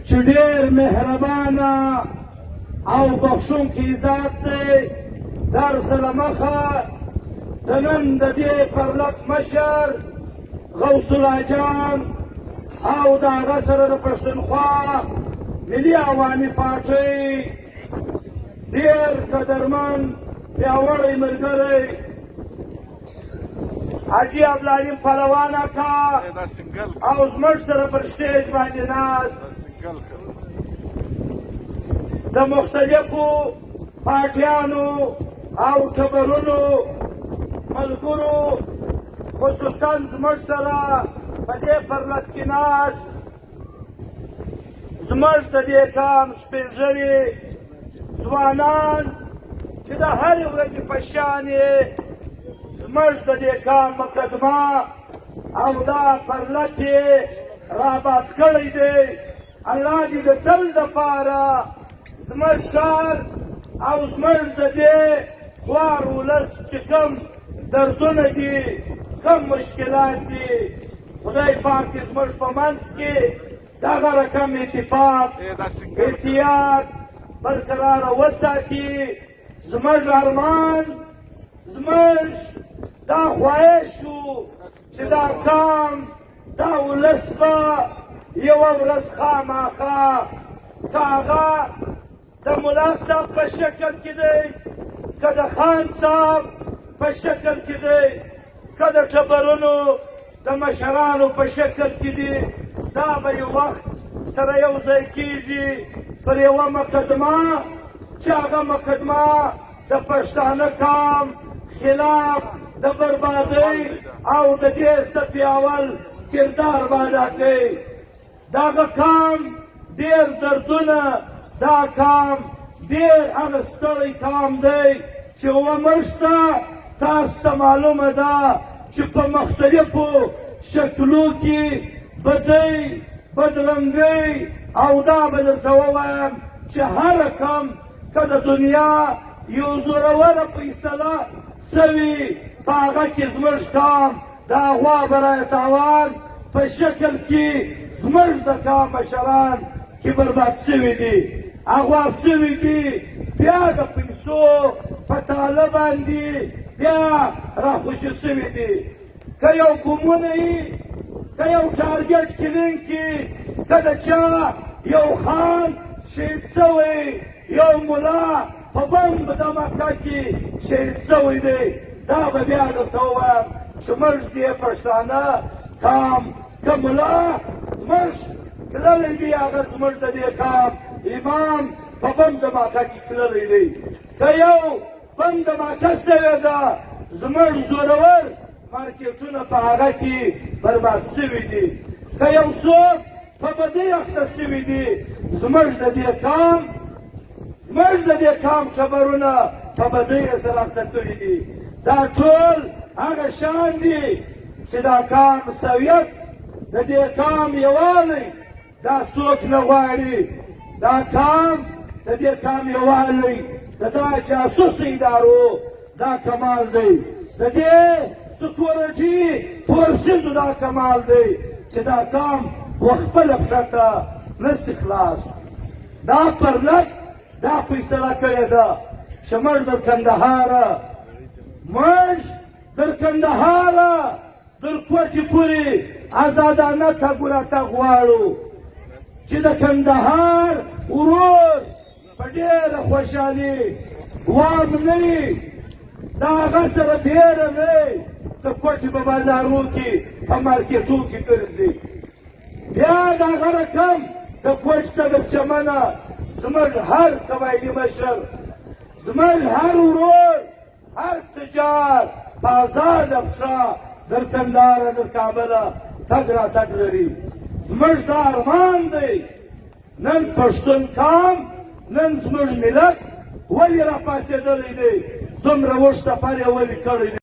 چې ډېر مهربانه او بخښونکی ذات دی. درس له مخه د نن د دې پرلت مشر غوث الله جان او د هغه سره د پښتونخوا ملي عوامي پارټۍ ډېر قدرمن پیاوړی ملګری حاجي عبدالعلیم پهلوان اکا او زموږ سره پر سټیج باندې ناست د مختلفو پارټیانو او ټبرونو ملګرو، خصوصا زموږ سره په دې پرلت کې ناست زموږ د دې کام سپین ږیري ځوانان چې د هرې ورځې په شان یې زموږ د دې کام مقدمه او دا پرلت یې راباد کړی دی. الله دې د تل دپاره زموږ ښار او زموږ د دې خوار ولس چې کوم دردونه دي، کوم مشکلات دي، خدای پاک دې زموږ په منځ کې دغه رقم اتفاق، احتیاط برقراره وساتي. زموږ ارمان، زموږ دا خواهش و چې دا کام، دا ولس به یوه ورځ خامخا، که هغه د ملا صاحب په شکل کې دی، که د خان صاحب په شکل کې دی، که د ټبرونو د مشرانو په شکل کې دي، دا به یو وخت سره یو ځای کېږي پر یوه مقدمه چې هغه مقدمه د پښتانه کام خلاف د بربادۍ او د دې صفي اول کردار به ادا کوي. دغه کام ډېر دردونه، دا کام ډېر هغه ستړی کام دی چې وموږ ته تاسو ته معلومه ده چې په مختلفو شکلو کې بدۍ، بدرنګۍ، او دا به درته ووایم چې هر رقم که د دنیا یو زوروره فیصله سوي، په هغه کې زموږ کام د اغوا برای تاوان په شکل کې زموږ د کام مشران کې برباد سوي دي، اغوا سوي دي، بیا د پیسو په تاله باندې بیا راخوشي سوي دي. که یو ګمونه یي، که یو ټارګټ کلینګ کې، که د چا یو خان شهید سوی، یو ملا په بمب دماکه کې شهید سوی دی، دا به بیا درته ووایم چې موږ دې پښتانه کام که ملا زموږ تللی دی، هغه زموږ د دې کام امام په بم دماکه کې تللی دی. که یو بم دماکه سوې ده، زموږ زورور مارکیټونه په هغه کې برباد سوي دي. که یو څوک په بدۍ اخته سوي دي، زموږ د دې کام ټبرونه په بدۍ سره اخته کړي دي. دا ټول هغه شان دي چې دا کام سویت، د دې کام یووالی دا څوک نه غواړي. دا کام، د دې کام یووالی د دا جاسوس ادارو دا کمال دی، د دې سکیورټي فورسزو دا کمال دی چې دا کام و خپله پښه ته نسي خلاص. دا پرلت دا فیصله کړې ده چې موږ در کندهاره در کوټې پورې ازادانه تګ راتګ غواړو، چې د کندهار ورور په ډېره خوشحالي وام نه د هغه سره بېره نه د کوټې په بازارو کې، په مارکیټو کې ګرځي. بیا د هغه رقم د کوټ صدر چمنه زموږ هر قبایلي مشر، زموږ هر ورور، هر تجار په ازاده پښه در کندهاره در کابله تګ راتګ لري. زموږ دا ارمان دی. نن پښتون کام، نن زموږ ملت ولې راپاڅېدلی دی؟ دومره اوږد سفر یې ولې کړی دی؟